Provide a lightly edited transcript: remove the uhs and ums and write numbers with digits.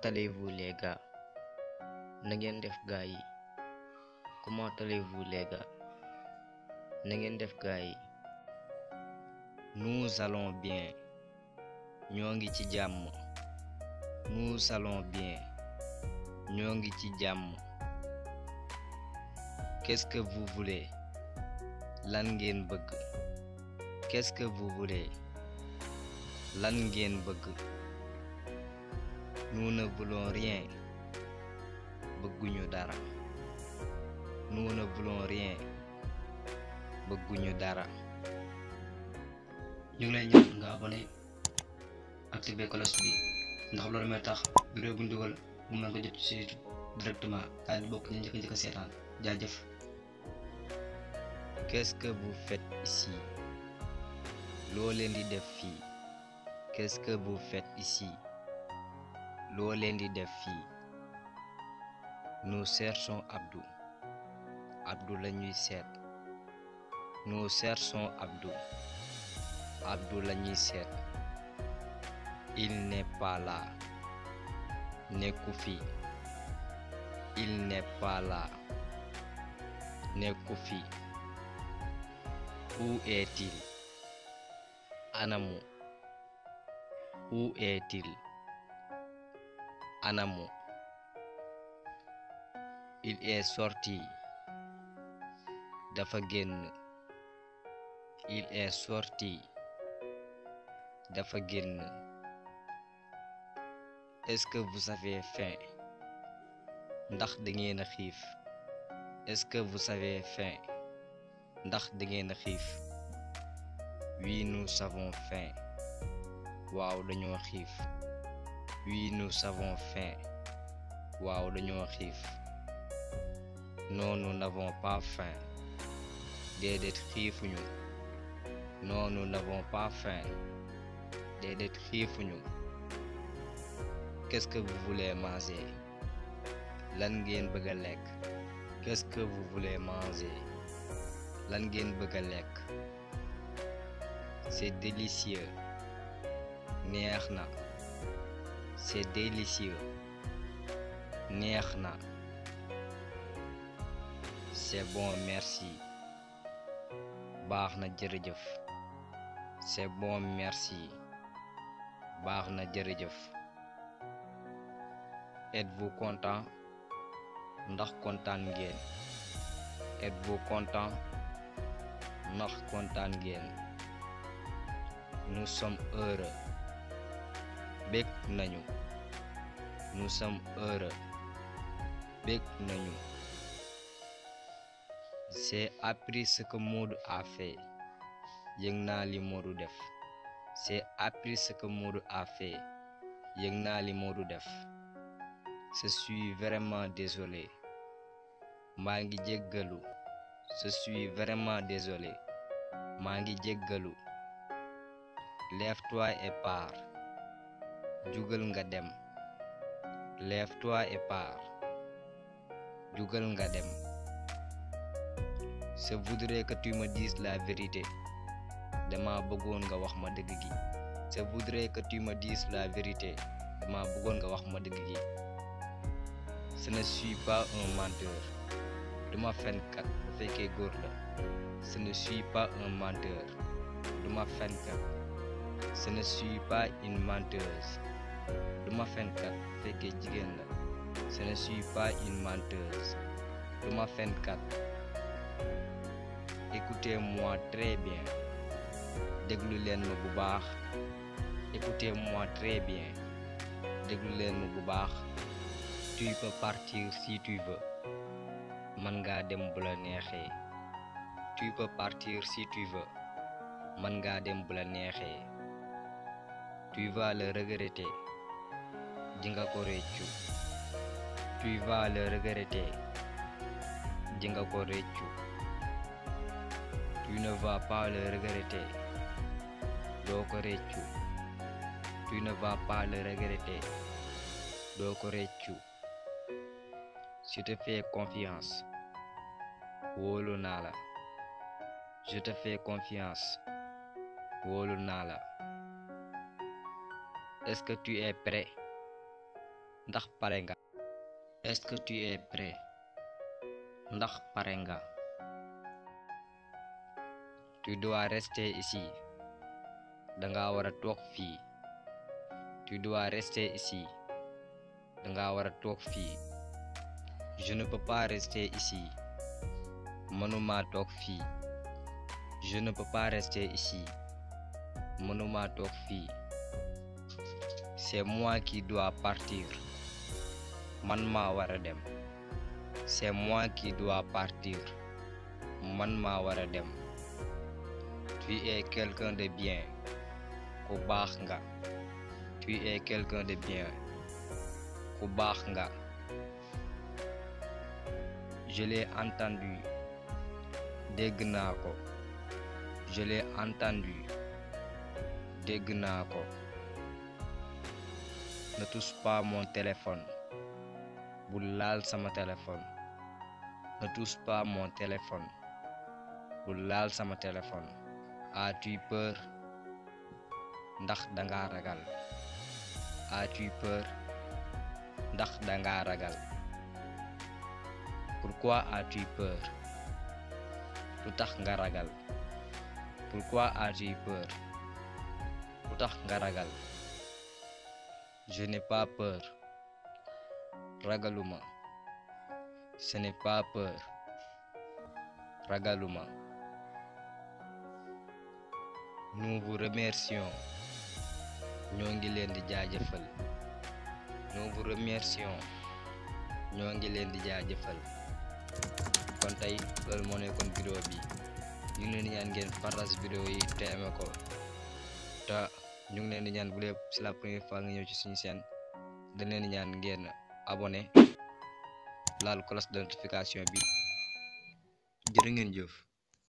allez-vous les gars? Na ngeen def gaa yi. Comment allez-vous les gars? Na ngeen def gaa yi. Nous allons bien. ñoo ngi ci jàmm. Nous allons bien. ñoo ngi ci jàmm. Qu'est-ce que vous voulez? lan ngeen bëgg. Qu'est-ce que vous voulez? lan ngeen bëgg. Nous ne voulons rien. bëgguñu dara. Nous ne voulons rien. bëgguñu dara. ñu ngi lay ñaan nga abonné activer cloche bi ndax loolu mooy tax vidéo bu ñu dugal mu mën ko jot ci YouTube directement daal di bokk ñu njëkk a seetaan jaajëf. Qu'est-ce que vous faites ici? loo leen di def fii. Qu'est-ce que vous faites ici? loo leen di def fii. Nous cherchons Abdou. Abdou la ñuy seet. Nous cherchons Abdou. Abdou la ñuy seet. Il n'est pas là. nekku fi. Il n'est pas là. nekku fi. Où est-il? anamu. Où est-il? anamu. Il est sorti. dafa génn. Il est sorti. dafa génn. Est-ce que vous avez faim? ndax da ngeen a xiif. Est-ce que vous avez faim? ndax da ngeen a xiif. Oui, nous avons faim. waaw dañoo xiif. Oui, nous avons faim. waaw dañoo xiif. Non, nous n'avons pas faim. déedéet xiifuñu. Non, nous n'avons pas faim. déedéet xiifuñu. Qu'est-ce que vous voulez manger? lan ngeen bëgg a lekk. Qu'est-ce que vous voulez manger? lan ngeen bëgg a lekk. C'est délicieux. neex na. C'est délicieux. neex na. C'est bon merci. baax na jërëjëf. C'est bon merci. baax na jërëjëf. Êtes-vous content? ndax kontaan ngeen. Êtes-vous content? ndax kontaan ngeen. Nous sommes heureux. bég nañu. Nous sommes heureux. bég nañu. J'ai appris ce que Modou a fait. yëg naa li Modou def. J'ai appris ce que Modou a fait. yëg naa li Modou def. Je suis vraiment désolé. maa ngi jéggalu. Je suis vraiment désolé. maa ngi jéggalu. Lève-toi et pars. jugal nga dem. Lève-toi et pars. jugal nga dem. Je voudrais que tu me dises la vérité. dama bëggoon nga wax ma dëgg gi. Je voudrais que tu me dises la vérité. dama bëggoon nga wax ma dëgg gi. Je ne suis pas un menteur. duma fenkat bu fekkee góor la. Je ne suis pas un menteur. duma fenkat. Je ne suis pas une menteuse. duma fenkat bu fekkee jigéen la. Je ne suis pas une menteuse. duma fenkat. Écoutez-moi très bien. déglu leen ma bu baax. Écoutez-moi très bien. déglu leen ma bu baax. Tu peux partir si tu veux. mën ngaa dem bu la neexee. Tu peux partir si tu veux. mën ngaa dem bu la neexee. Tu vas le regretter. di nga ko réccu. Tu vas le regretter. di nga ko réccu. Tu ne vas pas le regretter. doo ko réccu. Tu ne vas pas le regretter. doo ko réccu. Je te fais confiance. wóolu naa la. Je te fais confiance. wóolu naa la. Est-ce que tu es prêt? ndax pare nga. Est-ce que tu es prêt? ndax pare nga. Tu dois rester ici. danga war a toog fii. Tu dois rester ici. danga war a toog fii. Je ne peux pas rester ici. mënuma toog fii. Je ne peux pas rester ici. mënuma toog fii. C'est moi qui dois partir. man maa war a dem. C'est moi qui dois partir. man maa war a dem. Tu es quelqu'un de bien. ku baax nga. Tu es quelqu'un de bien. ku baax nga. Je l'ai entendu. dégg naa ko. Je l'ai entendu. dégg naa ko. Ne touche pas mon téléphone. bul laal sama téléphone. Ne touche pas mon téléphone. bul laal sama téléphone. As-tu peur? ndax danga ragal. As-tu peur? ndax danga ragal. Pourquoi as-tu peur? lu tax nga ragal. Pourquoi as-tu peur? lu tax nga ragal. Je n'ai pas peur. ragaluma. Ce n'est pas peur. ragaluma. Nous vous remercions. ñoo ngi leen di jaajëfal. Nous vous remercions. ñoo ngi leen di jaajëfal. kon tey loolu moo nekkoon vidéo bi ñu ngi leen di ñaan ngeen partage vidéo yi te aimé ko te ñu ngi leen di ñaan bu lee c'est la première fois nga ñëw ci suñu chaîne dañ leen di ñaan ngeen abonné laal cloche de notification bi jërë ngeen jëf.